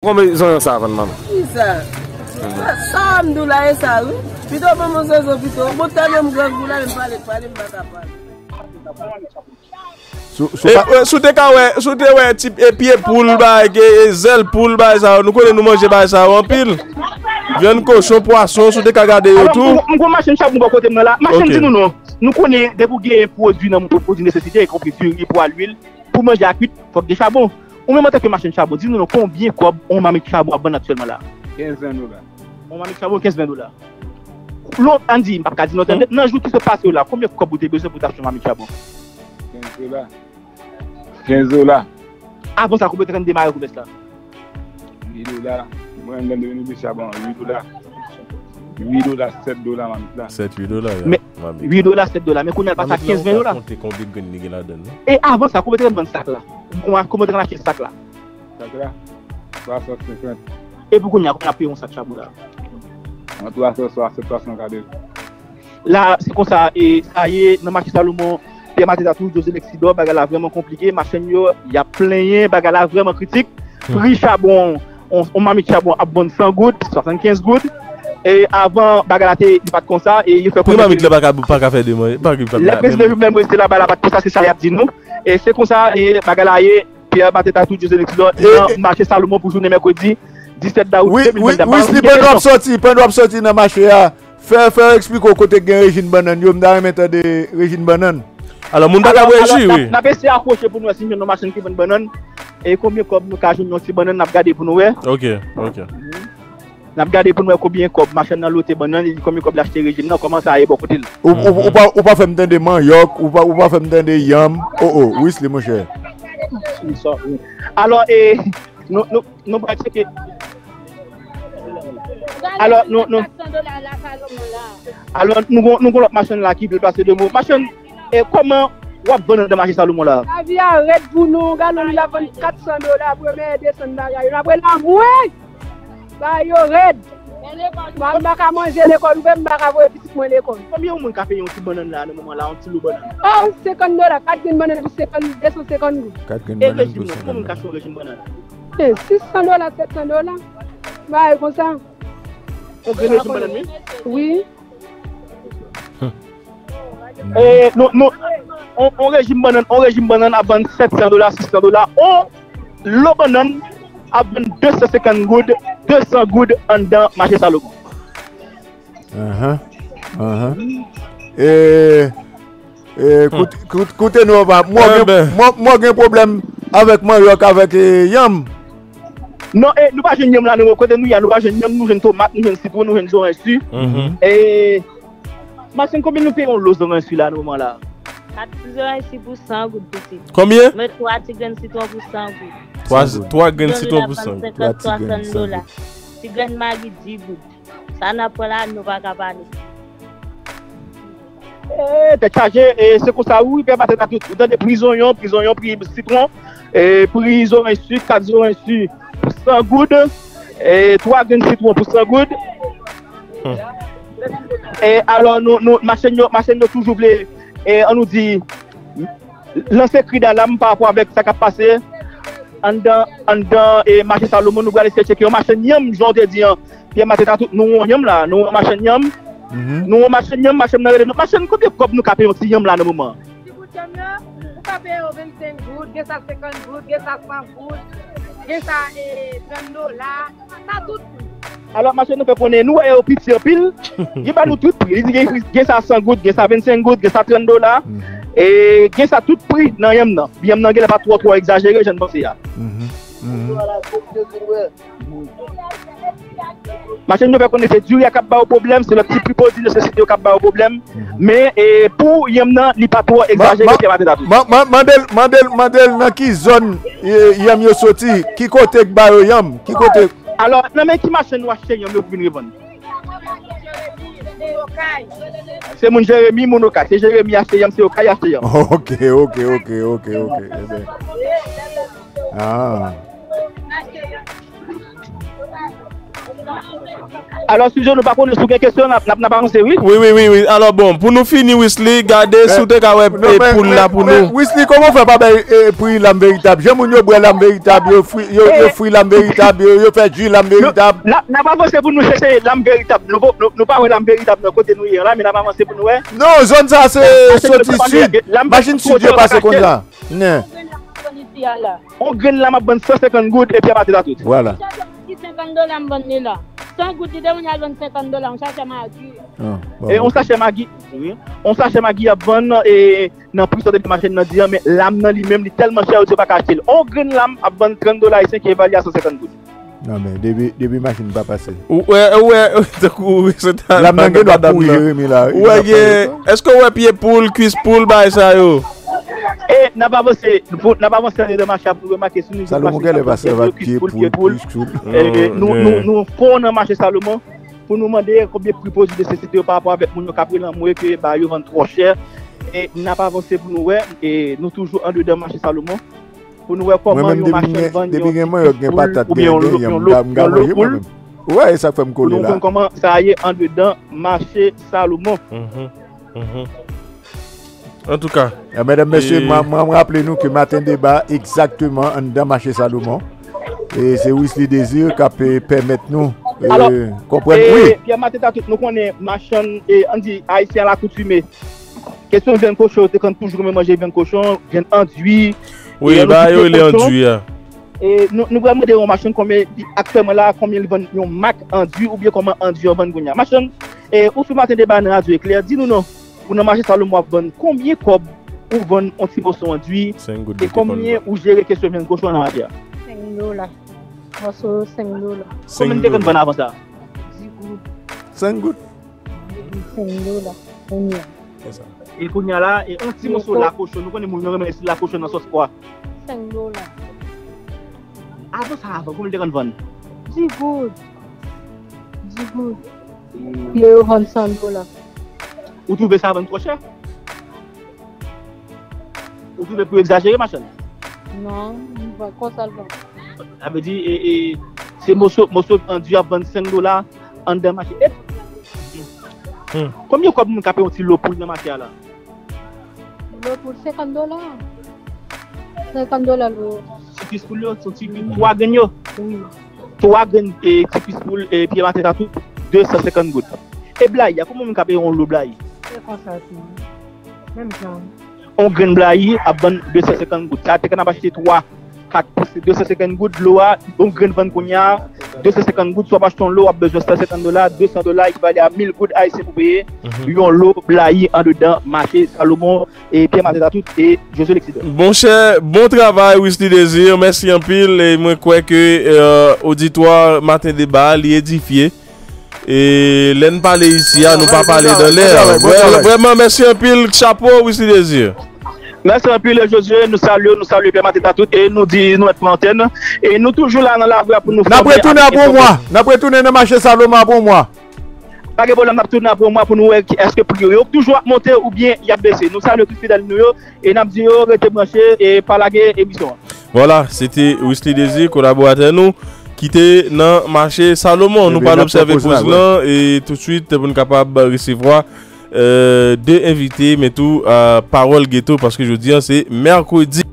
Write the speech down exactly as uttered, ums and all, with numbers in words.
Konbyen zonyon sa a vann, manman? Kisa? Sa, sa m di w la, e sa, wi. Pito manman zozo, pito. Bon, tèlman m grangou la, men m pale, pale, m pa ka pale. Si w, si w E, pa e, si w te ka wè, si w te wè ti, e, pye poul, bagay, e, e, zèl poul, bagay sa yo, nou konnen nou manje bagay sa yo anpil. Vyann kochon, pwason, si w te ka gade yo tou. M, m gon machin chabon bò kote m nan la. Machin di nou non. Nou konnen depi w gen pwodui nan, pwodui nesesite, e konpri diri, pwa, lwil, pou manje a kwit, fòk gen chabon. Ou menm antanke machin chabon, di nou non, konbyen kòb yon mamit chabon ap vann aktyèlman la? Kenz, ven dola. Yon mamit chabon, kenz, ven dola. Lon, ann di, m p ap ka di non, nan jou ki sot pase yo la, konbyen kòb ou te bezwen pou w t achte yon mamit chabon? Kenz dola. Kenz dola. Avan sa, konbyen w te konn demare komès la? Uit dola. Mwen menm, m te vin ouvri chabon an, uit dola. Uit dola, sèt dola, mamit la. Sèt, uit dola, ya. Men, uit dola, sèt dola. Men kounye a l pase a kenz, ven dola. Konte konbyen grenn li gen ladan l, non? E avan sa, konbyen w te konn vann sak la? Konbyen w te konn achte sak la? Sak la? Twa san senkant. E pou kounye a, konbyen w ap peye yon sak chabon la? Ant twa san swasant, twa san katreven. La, se konsa, e, sa ye, nan mache Salomon, Pyè Mateta toujou, Jozye Leksidò, bagay la vrèman konplike, machann yo, y ap plenyen, bagay la vrèman kritik. Pri chabon, on, on mamit chabon ap vann san goud, swasannkenz goud. E avan, bagay la te, li pa t konsa, e yo fè konnen mamit la pa ka, pa ka fè demen, pa ka, lè prezidan Jovenel Moïse te la, bagay la pa t konsa, se sa y ap di nou. E se konsa, e bagay la ye, Pyè Mateta toujou, Jozye Leksidò, nan mache Salomon pou jounen mèkredi disèt dawout de mil vennde a. Wi, wi, Wisly, pandan w ap soti, pandan w ap soti nan mache a, Fè, fè yo eksplike w kote k gen rejim bannann yo, m ta renmen tande rejim bannann. Alò, moun pa ka bwè ji, wi. N ap eseye apwoche pou n wè si n jwenn yon machann ki vann bannann. E konbyen kòb nou ka jwenn yon ti bannann, n ap gade pou nou wè. Ok, ok. N ap gade pou n wè konbyen kòb machann nan lote bannann, e konbyen kòb l achte rejim nan, kòman sa ye bò kote l. Ou, ou, ou pa, ou pa fè m tande manyòk, ou pa, ou pa fè m tande yanm. O, o, Wisly, monchè. Alò, e, nou, nou, Nou pral tcheke. Alò, nou, nou, alò, nou gon, nou gon lòt machann la ki vle pase de mo. Machann, e, kòman w ap vann anndan mache Salomon la? Lavi a rèd pou nou. Galon lwil la vann kat san dola, premye desann bagay yo. N ap rele anmwey! Bagay yo rèd. Mwen, m pa ka manje lekòl ouvè, m pa ka voye pitit mwen lekòl. Konbyen yon moun ka peye yon ti bannann la, nan moman la, yon ti lo bannann? O, senkant dola, kat grenn bannann pou senkant, de san senkant goud. Kat grenn bannann pou senkant dola. E rejim nan, kòman moun ka fè yon rejim bannann? E sis san dola, sèt san dola. Bagay konsa. Yon grenn rejim bannann, wi? Wi. E, nou, nou, on, on rejim bannann, on rejim bannann ap vann sèt san dola, sis san dola. On lo bannann ap vann de san senkant goud, de san goud anndan mache Salomon. Ahan, ahan. E, e, koute, koute, koute nou, papa. Mwen gen, mwen, mwen gen pwoblèm avèk manyòk, avèk, e, yanm. Non, e, nou pa jwenn yanm la, nou, kote nou ye a, nou pa jwenn yanm, nou jwenn tomat, nou jwenn sitwon, nou jwenn zoranj si. E, Machann, konbyen nou peye yon lo zoranj si la nan moman la? Kat ti zoranj si pou san goud, pitit. Konbyen? Mwen twa ti grenn sitwon pou san goud. Twa, twa grenn sitwon pou san goud. Twa ti grenn san goud. Ti grenn magi dis goud. Sa n ap pran la, nou pa ka pale. E, tèt chaje, e, se konsa, wi, pè Matèt a tout. Ou tande pri zonyon, pri zonyon, pri sitwon, e, pri zoranj si, kat zoranj si pou san goud, e, twa grenn sitwon pou san goud. E, alò, nou, nou, machann yo, machann yo toujou vle, e, an nou di, lanse kri dalam pa rapò avèk sa k ap pase anndan, anndan, e, mache Salomon. Nou prale eseye tcheke yon machann yanm, jan w te di an, Pyè Matèt a tout, nou wè yon yanm la, nou wè yon machann yanm. Nou wè yon machann yanm, machann nan rele nou. Machann, konbyen kòb nou ka peye yon ti yanm la nan moman an? Ti bout yanm nan, ou ka peye yo vennsenk goud, gen sa senkant goud, gen sa san goud, gen sa, e, trant dola, sa tout pri. Alò, machann nou fè konnen, nou wè yo piti anpil, li ba nou tout pri. Li di gen, gen sa san goud, gen sa vennsenk goud, gen sa trant dola, e gen sa tout pri nan yanm nan. Yanm nan genlè pa twò, twò egzajere, jan n panse a. Machann yo fè konnen se diri a k ap ba yo pwoblèm, se lòt ti pri pwodui nesesite yo k ap ba yo pwoblèm. Men, e, pou yanm nan, li pa twò egzajere, Pyè Matèt a tout. Mande l, mande l, mande l nan ki zòn, e, yanm yo soti, ki kote k ba yo yanm, ki kote. Alò, nan men ki machann nou achte yanm yo pou vin revann? Se moun Jeremi, moun Okay. Se Jeremi achte yanm, se Okay achte yanm. Ok, ok, ok, ok, ok. Eben. Ah. Alò, Studio, nou pa konnen si w gen kesyon, n ap, n ap, n ap avanse, wi. Wi, wi, wi, wi. Alò, bon, pou nou fini, Wisly, gade si w te ka wè, non, eh, men, poul la pou nou. Wisly, kòman w fè pa bay, eh, pri lam veritab? Jan moun yo bwè lam veritab, yo fri, yo, yo fri lam veritab, yo, yo fè ji lam veritab. N ap, n ap avanse pou nou chèche lam veritab. Nou, nou, nou pa wè lam veritab nan kote nou ye la, men n ap avanse pou nou wè. Non, zòn sa se soti sid. Machin sid yo pase konsa. Nen. On grenn lam ap vann san senkant goud epi a pati la tout. Vwala. Ki senkant dola m vann li la. San goud li te vin al vann senkant dola, yon sachè magi. E yon sachè magi, wi. Yon sachè magi ap vann e nan pri sòt epi machin nan di an, men lam nan li menm li tèlman chè, yo di yo pa ka achte l. On grenn lam ap vann trant dola ayisyen ki evalye a san senkant goud. Non, men depi, depi machin pa pase. Ou wè, ou wè, tankou se ta lam nan gen dwa pouri Jeremi la, wi. Ou wè gen, èske ou wè pye poul, kwis poul, bagay sa yo? E n ap avanse, pou, n ap avanse andedan mache a pou nou remake si nou jwenn Salomon mache kèlè sa, pase avèk pye poul, pye poul. E nou, nou, nou fon nan mache Salomon pou nou mande konbyen pri pwodui nesesite yo pa rapò avèk moun yo k ap rele anmwe ke ba yo vann twò chè. E n ap avanse pou nou wè, e nou toujou andedan mache Salomon. Pou nou wè kòman yon machann vann yon ti poul oubyen yon lo, yon lo, yon lo poul. Ou wè, e sa k fè m kole la. Pou nou konn kòman sa ye andedan mache Salomon. Antouka, medam, mesye, mwen, mwen raple nou ke Maten Deba egzakteman anndan mache Salomon. E se Wisly Désir k ap, eh, pèmèt nou, eh, konprann. Wi. Pierre Maten Tatout, nou konnen machann, eh, ann di, ayisyen alakoutime. Kesyon vyann kochon, yo te konn toujou renmen manje vyann kochon, vyann andui. Wi, e ba yo rele andui a. E nou, nou pral mande yon machann konbyen, aktyèlman la, konbyen li vann yon mak andui oubyen kòman andui an vann kounye a. Machann, e ou sou Maten Deba nan Radyo Eklè, di nou non. Ou nan mache Salomon w ap vann konbyen kòb ou vann yon ti moso andui? E konbyen ou jere kesyon vyann kochon nan mache a? Senk dola. Moso senk dola. Konbyen te konn vann avan sa? Dis goud. Senk goud. Senk dola. Kounye a. E kounye a la, e yon ti moso la kochon. Nou konnen moun yo renmen la kochon nan sòs pwa. Senk dola. Avan sa, avan, konbyen te konn vann? Dis goud. Dis goud. Yo, yo vann san dola. Ou twouve sa vann twò chè? Ou twouve pou egzajere, machann? Non, m pa konsa l vann. Sa vle di, e, e, se moso, moso andui ap vann senk dola anndan mache. E, konbyen kòb moun ka peye yon ti lo poul nan mache a la? Lo poul senkant dola. Senkant dola lo. Ti kwis poul yo, se ti kwis twa grenn yo. Wi. Twa grenn, e, ti kwis poul, e, Pierre Maten Tatout, de san senkant goud. E blayi a, kòman moun ka peye yon lo blayi? Se konsa tou. Menm jan. Yon grenn blayi ap vann de san senkant goud. Sa te konn ap achte twa, kat, se de san senkant goud. Lo a, yon grenn vann kounye a, de san senkant goud. Si w ap achte yon lo, w ap bezwen san senkant dola, de san dola, ekivale a mil goud ayisyen pou peye yon lo blayi andedan mache Salomon e Pierre Maten Tatout e Josué Lexidor. Monchè, bon travay, Wisly Désir. Mèsi anpil. E mwen kwè ke, euh, oditwa Maten Deba a, li edifye. E lè n pale isi a, nou pa pale dan lè. Vrèman, mèsi anpil. Chapo, Wisly Désir. Mèsi anpil, Josué. Nou salye w, nou salye Pierre Maten Tatout. E nou di, nou mèt pran antèn. E nou toujou la nan lavwa pou nou fòme. N ap retounen apre yon mwa. N ap retounen nan mache Salomon apre yon mwa. Pa gen pwoblèm, n ap tounen apre yon mwa pou nou wè ki, èske pri yo, yo toujou ap monte oubyen y ap bese. Nou salye tout fidèl nou yo e n ap di yo rete branche e pa lage emisyon an. Vwala, se te Wisly Désir, kolaboratè nou, ki te nan mache Salomon. Nou pral obsève poz lan e toutswit pou n kapab resevwa, euh, de envite, men tou, euh, pawòl geto, paske jodi a se mèkredi.